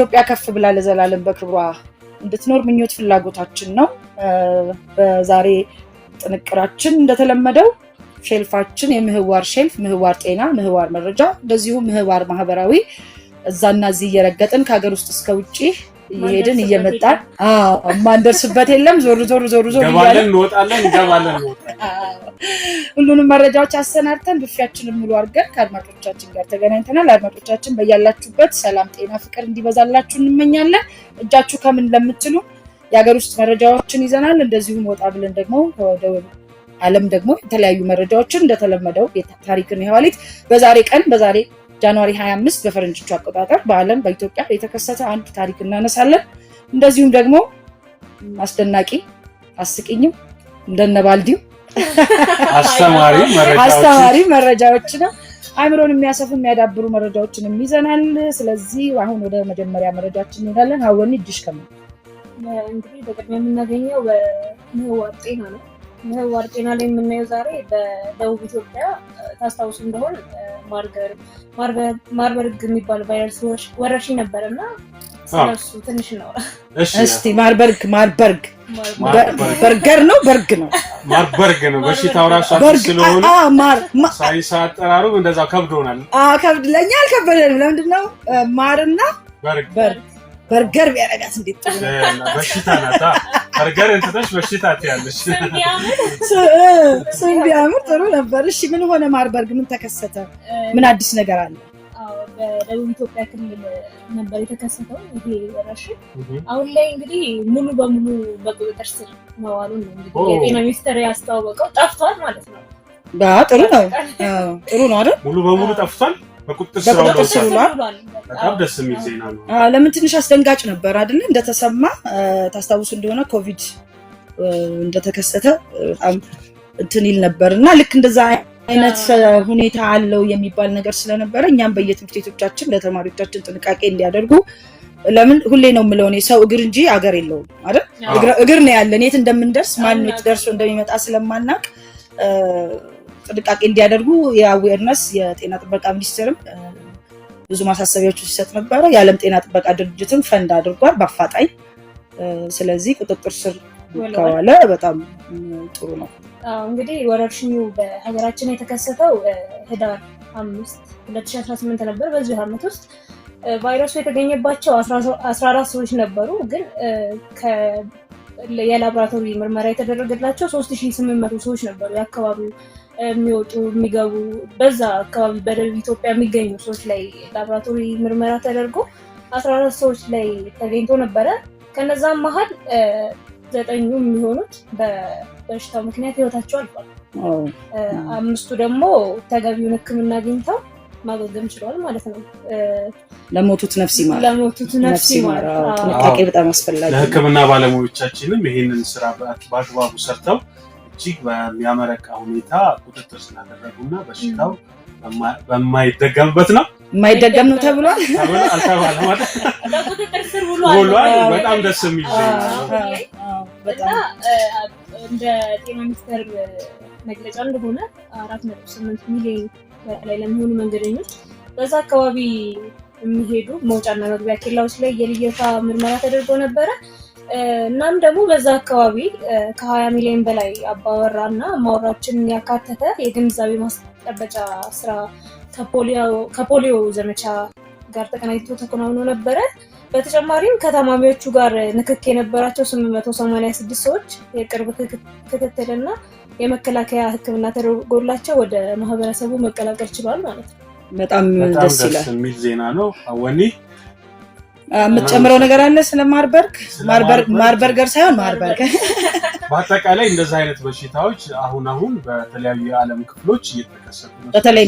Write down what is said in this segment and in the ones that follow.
ኢትዮጵያ ከፍ ብላ ለዘላለም በክብሯ እንድትኖር ምኞት ፍላጎታችን ነው። በዛሬ ጥንቅራችን እንደተለመደው shelf ኣችን የምህዋር shelf፣ ምህዋር ጤና፣ ምህዋር መረጃ፣ እንደዚሁም ምህዋር ማህበራዊ እዛና እዚህ እየረገጥን ከሀገር ውስጥ እስከ ውጭ እየሄድን እየመጣን የማንደርስበት የለም። ዞር ዞር ዞር ዞር እንገባለን፣ እንወጣለን፣ እንገባለን፣ እንወጣለን። ሁሉንም መረጃዎች አሰናድተን ብፌያችንን ሙሉ አድርገን ከአድማጮቻችን ጋር ተገናኝተናል። አድማጮቻችን በያላችሁበት ሰላም፣ ጤና፣ ፍቅር እንዲበዛላችሁ እንመኛለን። እጃችሁ ከምን ለምትሉ የሀገር ውስጥ መረጃዎችን ይዘናል። እንደዚሁም ወጣ ብለን ደግሞ ወደ ዓለም ደግሞ የተለያዩ መረጃዎችን እንደተለመደው ታሪክን የኋሊት በዛሬ ቀን በዛሬ January 25 በፈረንጆቹ አቆጣጠር በዓለም በኢትዮጵያ የተከሰተ አንድ ታሪክ እናነሳለን። እንደዚሁም ደግሞ አስደናቂ አስቂኝም እንደነባልዲው አስተማሪ መረጃዎች ነው። አእምሮን የሚያሰፉ የሚያዳብሩ መረጃዎችንም ይዘናል። ስለዚህ አሁን ወደ መጀመሪያ መረጃችን እንሄዳለን። ሀወኒ እጅሽ ከምን እንግዲህ በቅድሚያ የምናገኘው በምህዋር ጤና ነው። ምህዋር ጤና ላይ የምናየው ዛሬ በደቡብ ኢትዮጵያ ታስታውሱ እንደሆን ማርበርግ የሚባል ቫይረስ ወረርሽኝ ነበር እና ስለሱ ትንሽ እናውራ እስቲ። ማርበርግ ማርበርግ በርገር ነው በርግ ነው ማርበርግ ነው በሽታው ራሱ ስለሆነ ሳይንስ አጠራሩ እንደዛ ከብዶናል። ከብድ ለእኛ አልከበደንም። ለምንድን ነው ማርና በርግ በርገር ቢያደርጋት እንዴት ጥሩ ነው። በሽታ ናታ። በርገር እንትተሽ በሽታ ትያለሽ። ስም ቢያምር ጥሩ ነበር። እሺ ምን ሆነ ማርበርግ? ምን ተከሰተ? ምን አዲስ ነገር አለ? በደቡብ ኢትዮጵያ ክልል ነበር የተከሰተው ይሄ ወረርሽኝ። አሁን ላይ እንግዲህ ሙሉ በሙሉ በቁጥጥር ስር መዋሉን ነው እንግዲህ የጤና ሚኒስቴር ያስተዋወቀው። ጠፍቷል ማለት ነው። ጥሩ ነው፣ ጥሩ ነው አይደል? ሙሉ በሙሉ ጠፍቷል። በቁጥጥር ስር ውሏል። በጣም ደስ የሚል ዜና ነው። ለምን ትንሽ አስደንጋጭ ነበር አይደለ? እንደተሰማ ታስታውሱ እንደሆነ ኮቪድ እንደተከሰተ በጣም እንትን ይል ነበር እና ልክ እንደዛ አይነት ሁኔታ አለው የሚባል ነገር ስለነበረ እኛም በየትምህርት ቤቶቻችን ለተማሪዎቻችን ጥንቃቄ እንዲያደርጉ ለምን ሁሌ ነው የምለው እኔ ሰው እግር እንጂ አገር የለውም አይደል? እግር ነው ያለን። የት እንደምንደርስ ማን ደርሶ እንደሚመጣ ስለማናቅ ጥንቃቄ እንዲያደርጉ የ awareness የጤና ጥበቃ ሚኒስቴርም ብዙ ማሳሰቢያዎች ሲሰጥ ነበረ። የዓለም ጤና ጥበቃ ድርጅትም ፈንድ አድርጓል በአፋጣኝ። ስለዚህ ቁጥጥር ስር ከዋለ በጣም ጥሩ ነው። እንግዲህ ወረርሽኙ በሀገራችን የተከሰተው ህዳር 5 2018 ነበር። በዚሁ ዓመት ውስጥ ቫይረሱ የተገኘባቸው 14 ሰዎች ነበሩ። ግን የላቦራቶሪ ምርመራ የተደረገላቸው 3800 ሰዎች ነበሩ። የአካባቢው የሚወጡ የሚገቡ በዛ አካባቢ በደቡብ ኢትዮጵያ የሚገኙ ሰዎች ላይ ላቦራቶሪ ምርመራ ተደርጎ 14 ሰዎች ላይ ተገኝቶ ነበረ። ከነዛም መሀል 9 የሚሆኑት በበሽታው ምክንያት ህይወታቸው አልፏል። 5ቱ ደግሞ ተገቢውን ሕክምና አግኝተው ማገገም ችሏል ማለት ነው። ለሞቱት ነፍስ ይማር፣ ለሞቱት ነፍስ ይማር። ጥንቃቄ በጣም አስፈላጊ። ለሕክምና ባለሙያዎቻችንም ይህንን ስራ በአግባቡ ሰርተው እጅግ በሚያመረቃ ሁኔታ ቁጥጥር ስላደረጉና በሽታው በማይደገምበት ነው የማይደገም ነው ተብሏል አልተባለም ማለት በቁጥጥር ስር ውሏል። በጣም ደስ የሚል ዜና ነው። እና እንደ ጤና ሚኒስቴር መግለጫ እንደሆነ 4.8 ሚሊዮን በላይ ለሚሆኑ መንገደኞች በዛ አካባቢ የሚሄዱ መውጫና መግቢያ ኬላዎች ላይ የልየታ ምርመራ ተደርጎ ነበረ። እናም ደግሞ በዛ አካባቢ ከ20 ሚሊዮን በላይ አባወራ እና እማወራዎችን ያካተተ የግንዛቤ ማስጨበጫ ስራ ከፖሊዮ ዘመቻ ጋር ተቀናጅቶ ተከናውኖ ነበረ። በተጨማሪም ከታማሚዎቹ ጋር ንክክ የነበራቸው 886 ሰዎች የቅርብ ክትትልና የመከላከያ ሕክምና ተደርጎላቸው ወደ ማህበረሰቡ መቀላቀል ችሏል ማለት ነው። በጣም ደስ ይላል የሚል ዜና ነው። አወኒ የምትጨምረው ነገር አለ ስለ ማርበርግ? ማርበርገር ሳይሆን ማርበርግ። በአጠቃላይ እንደዚህ አይነት በሽታዎች አሁን አሁን በተለያዩ የዓለም ክፍሎች እየተከሰቱ ነው። በተለይ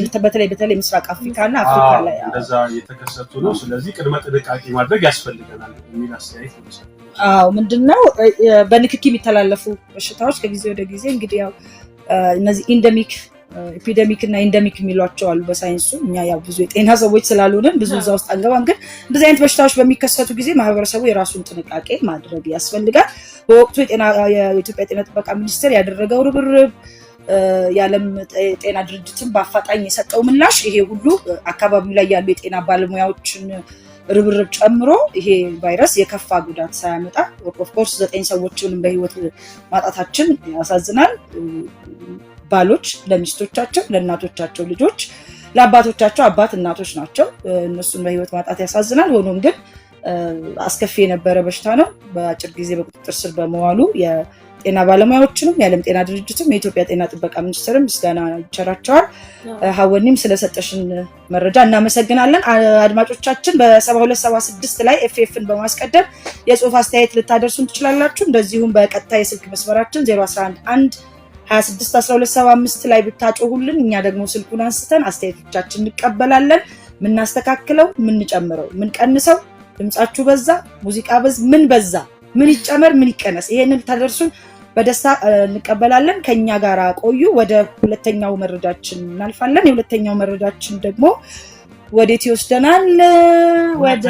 በተለይ ምስራቅ አፍሪካ እና አፍሪካ ላይ እንደዛ እየተከሰቱ ነው። ስለዚህ ቅድመ ጥንቃቄ ማድረግ ያስፈልገናል የሚል አስተያየት ነው። አዎ ምንድነው በንክኪ የሚተላለፉ በሽታዎች ከጊዜ ወደ ጊዜ እንግዲህ ያው እነዚህ endemic epidemic እና endemic የሚሏቸው አሉ በሳይንሱ። እኛ ያው ብዙ የጤና ሰዎች ስላልሆንን ብዙ እዛ ውስጥ አንገባም። ግን እንደዚህ አይነት በሽታዎች በሚከሰቱ ጊዜ ማህበረሰቡ የራሱን ጥንቃቄ ማድረግ ያስፈልጋል። በወቅቱ የኢትዮጵያ ጤና ጥበቃ ሚኒስቴር ያደረገው ርብርብ፣ የዓለም ጤና ድርጅትን በአፋጣኝ የሰጠው ምላሽ፣ ይሄ ሁሉ አካባቢው ላይ ያሉ የጤና ባለሙያዎችን ርብርብ ጨምሮ ይሄ ቫይረስ የከፋ ጉዳት ሳያመጣ፣ of course 9 ሰዎችንም በህይወት ማጣታችን ያሳዝናል። ባሎች ለሚስቶቻቸው፣ ለእናቶቻቸው ልጆች፣ ለአባቶቻቸው አባት እናቶች ናቸው። እነሱን በህይወት ማጣት ያሳዝናል። ሆኖም ግን አስከፊ የነበረ በሽታ ነው። በአጭር ጊዜ በቁጥጥር ስር በመዋሉ የጤና ባለሙያዎችንም የዓለም ጤና ድርጅትም የኢትዮጵያ ጤና ጥበቃ ሚኒስቴርም ምስጋና ይቸራቸዋል። ሀወኒም ስለሰጠሽን መረጃ እናመሰግናለን። አድማጮቻችን በ7276 ላይ FF ን በማስቀደም የጽሁፍ አስተያየት ልታደርሱን ትችላላችሁ። እንደዚሁም በቀጥታ የስልክ መስመራችን 0111 26 1275 ላይ ብታጮሁልን እኛ ደግሞ ስልኩን አንስተን አስተያየቶቻችን እንቀበላለን። የምናስተካክለው፣ የምንጨምረው፣ የምንቀንሰው፣ ድምጻችሁ በዛ፣ ሙዚቃ በዝ፣ ምን በዛ፣ ምን ይጨመር፣ ምን ይቀነስ፣ ይሄንን ታደርሱን በደስታ እንቀበላለን። ከኛ ጋር ቆዩ። ወደ ሁለተኛው መረጃችን እናልፋለን። የሁለተኛው መረጃችን ደግሞ ወዴት ይወስደናል? ወደ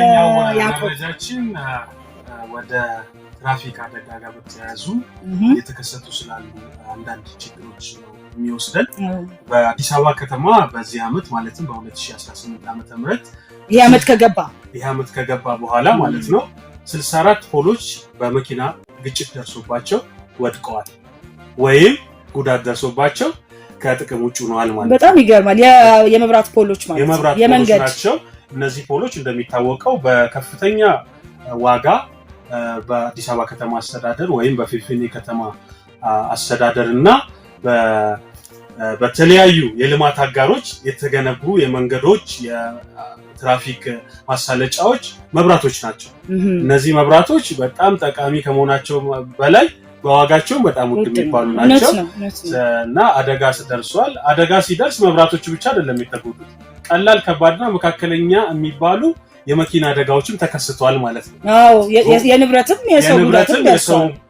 ያዕቆብ። መረጃችን ወደ ትራፊክ አደጋ ጋር በተያያዙ የተከሰቱ ስላሉ አንዳንድ ችግሮች ነው የሚወስደን። በአዲስ አበባ ከተማ በዚህ ዓመት ማለትም በ2018 ዓ.ም ይህ ዓመት ከገባ ይህ ዓመት ከገባ በኋላ ማለት ነው 64 ፖሎች በመኪና ግጭት ደርሶባቸው ወድቀዋል ወይም ጉዳት ደርሶባቸው ከጥቅም ውጭ ሆነዋል ማለት ነው። በጣም ይገርማል። የመብራት ፖሎች ማለት የመብራት ፖሎች የመንገድ ናቸው። እነዚህ ፖሎች እንደሚታወቀው በከፍተኛ ዋጋ በአዲስ አበባ ከተማ አስተዳደር ወይም በፊንፊኔ ከተማ አስተዳደር እና በተለያዩ የልማት አጋሮች የተገነቡ የመንገዶች የትራፊክ ማሳለጫዎች መብራቶች ናቸው። እነዚህ መብራቶች በጣም ጠቃሚ ከመሆናቸው በላይ በዋጋቸውም በጣም ውድ የሚባሉ ናቸው እና አደጋ ደርሷል። አደጋ ሲደርስ መብራቶቹ ብቻ አይደለም የተጎዱት፣ ቀላል ከባድና መካከለኛ የሚባሉ የመኪና አደጋዎችም ተከስተዋል ማለት ነው። አዎ፣ የንብረትም የሰው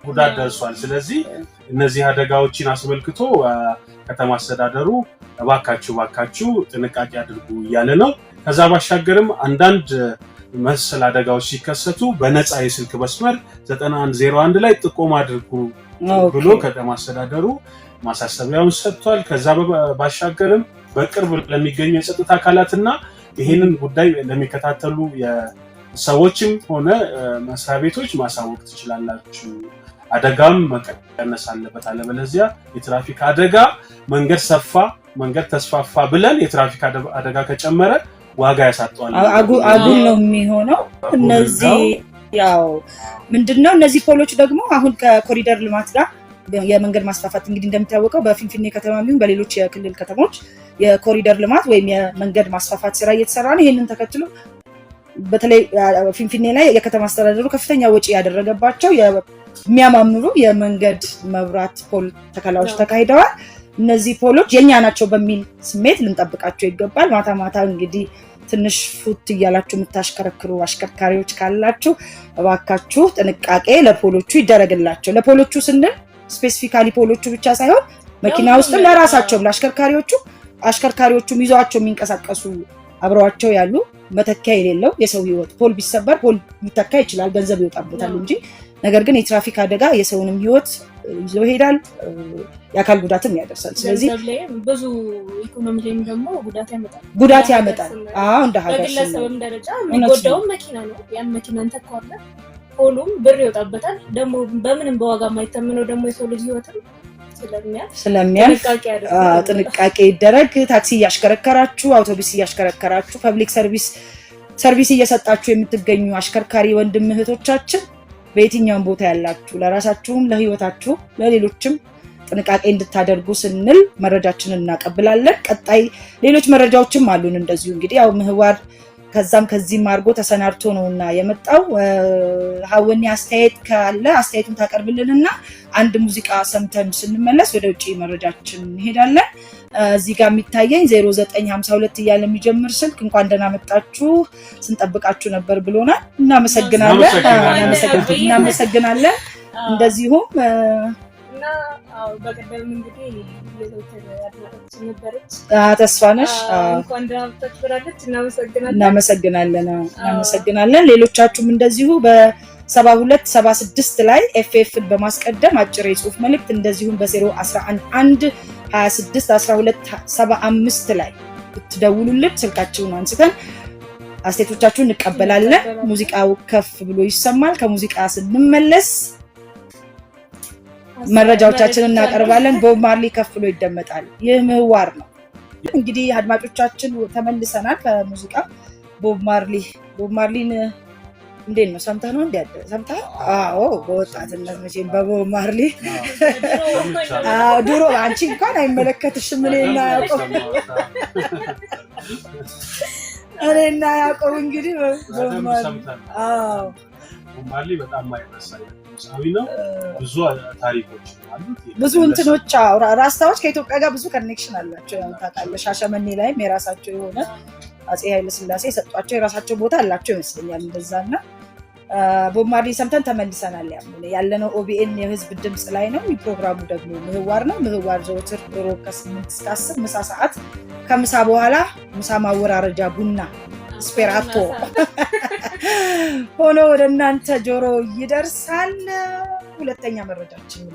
ጉዳት ደርሷል። ስለዚህ እነዚህ አደጋዎችን አስመልክቶ ከተማ አስተዳደሩ እባካችሁ እባካችሁ ጥንቃቄ አድርጉ እያለ ነው። ከዛ ባሻገርም አንዳንድ መሰል አደጋዎች ሲከሰቱ በነፃ የስልክ መስመር 9101 ላይ ጥቆማ አድርጉ ብሎ ከተማ አስተዳደሩ ማሳሰቢያውን ሰጥቷል። ከዛ ባሻገርም በቅርብ ለሚገኙ የጸጥታ አካላትና ይህንን ጉዳይ ለሚከታተሉ ሰዎችም ሆነ መስሪያ ቤቶች ማሳወቅ ትችላላችሁ። አደጋም መቀነስ አለበት። አለበለዚያ የትራፊክ አደጋ መንገድ ሰፋ መንገድ ተስፋፋ ብለን የትራፊክ አደጋ ከጨመረ ዋጋ ያሳጠዋል። አጉል ነው የሚሆነው። እነዚህ ያው ምንድነው እነዚህ ፖሎች ደግሞ አሁን ከኮሪደር ልማት ጋር የመንገድ ማስፋፋት እንግዲህ እንደሚታወቀው በፊንፊኔ ከተማ የሚሆን በሌሎች የክልል ከተሞች የኮሪደር ልማት ወይም የመንገድ ማስፋፋት ስራ እየተሰራ ነው። ይህንን ተከትሎ በተለይ ፊንፊኔ ላይ የከተማ አስተዳደሩ ከፍተኛ ወጪ ያደረገባቸው የሚያማምሩ የመንገድ መብራት ፖል ተከላዎች ተካሂደዋል። እነዚህ ፖሎች የኛ ናቸው በሚል ስሜት ልንጠብቃቸው ይገባል። ማታ ማታ እንግዲህ ትንሽ ፉት እያላችሁ የምታሽከረክሩ አሽከርካሪዎች ካላችሁ እባካችሁ ጥንቃቄ ለፖሎቹ ይደረግላቸው። ለፖሎቹ ስንል specifically ፖሎቹ ብቻ ሳይሆን መኪና ውስጥም ለራሳቸውም ለአሽከርካሪዎቹ አሽከርካሪዎቹም ይዘዋቸው የሚንቀሳቀሱ አብረዋቸው ያሉ መተኪያ የሌለው የሰው ሕይወት ፖል ቢሰበር ፖል ሊተካ ይችላል፣ ገንዘብ ይወጣበታል እንጂ። ነገር ግን የትራፊክ አደጋ የሰውንም ሕይወት ይዞ ይሄዳል፣ የአካል ጉዳትም ያደርሳል። ስለዚህ ብዙ ኢኮኖሚ ላይም ደግሞ ጉዳት ያመጣል ጉዳት ያመጣል። አዎ እንደ ሀገር በግለሰብም ደረጃ የሚጎዳውም መኪና ነው። ያን መኪና እንተካዋለን፣ ፖሉም ብር ይወጣበታል። ደግሞ በምንም በዋጋ የማይተምነው ደግሞ የሰው ልጅ ሕይወትም ስለሚያልፍ ጥንቃቄ ይደረግ። ታክሲ እያሽከረከራችሁ፣ አውቶቡስ እያሽከረከራችሁ፣ public service እየሰጣችሁ የምትገኙ አሽከርካሪ ወንድም እህቶቻችን በየትኛውም ቦታ ያላችሁ ለራሳችሁም፣ ለህይወታችሁ፣ ለሌሎችም ጥንቃቄ እንድታደርጉ ስንል መረጃችንን እናቀብላለን። ቀጣይ ሌሎች መረጃዎችም አሉን። እንደዚሁ እንግዲህ ያው ምህዋር ከዛም ከዚህም አድርጎ ተሰናድቶ ነውና የመጣው። ሀወኒ አስተያየት ካለ አስተያየቱን ታቀርብልንና አንድ ሙዚቃ ሰምተን ስንመለስ ወደ ውጭ መረጃችን እንሄዳለን። እዚህ ጋር የሚታየኝ 0952 እያለ የሚጀምር ስልክ እንኳን ደህና መጣችሁ ስንጠብቃችሁ ነበር ብሎናል። እናመሰግናለን፣ እናመሰግናለን። እንደዚሁም እና በቀደም እንግዲህ የዘውትር አድማጫችን ነበረች ተስፋነሽ እንኳን ደህና መጣችሁ ብላለች። እናመሰግናለን፣ እናመሰግናለን፣ እናመሰግናለን። ሌሎቻችሁም እንደዚሁ በ7276 ላይ FF ን በማስቀደም አጭር የጽሁፍ መልእክት እንደዚሁም በ0111 26 12 75 ላይ ብትደውሉልን ስልካችሁን አንስተን አስተያየቶቻችሁን እንቀበላለን። እንቀበላለን። ሙዚቃው ከፍ ብሎ ይሰማል። ከሙዚቃ ስንመለስ መረጃዎቻችንን እናቀርባለን። ቦብ ማርሊ ከፍ ብሎ ይደመጣል። ይህ ምህዋር ነው። እንግዲህ አድማጮቻችን ተመልሰናል ከሙዚቃ። ቦብ ማርሊ፣ ቦብ ማርሊን እንዴት ነው፣ ሰምተህ ነው እንዴ? ሰምተህ? አዎ፣ በወጣትነት መቼም በቦብ ማርሊ። አዎ፣ ድሮ አንቺ እንኳን አይመለከትሽም። እኔና ያዕቆብ እንግዲህ ቦብ በደንብ ማርሊ ሰምተናል። ቦብ ማርሊ በጣም ማይረሳ ድምፃዊ ነው። ብዙ ታሪኮች አሉት። ብዙ እንትኖች፣ አዎ፣ ራስታዎች ከኢትዮጵያ ጋር ብዙ connection አላቸው። ያው ታውቃለህ፣ ሻሸመኔ ላይም የራሳቸው የሆነ አፄ ኃይለ ሥላሴ የሰጧቸው የራሳቸው ቦታ አላቸው ይመስለኛል። እንደዛ። እና ቦብ ማርሊ ሰምተን ተመልሰናል። ያለነው ኦቢኤን የህዝብ ድምፅ ላይ ነው። ፕሮግራሙ ደግሞ ምህዋር ነው። ምህዋር ዘወትር ሮብ ከ8 እስከ 10 ምሳ ሰዓት፣ ከምሳ በኋላ ምሳ ማወራረጃ ቡና ስፔራቶ ሆኖ ወደ እናንተ ጆሮ ይደርሳል። ሁለተኛ መረጃችን።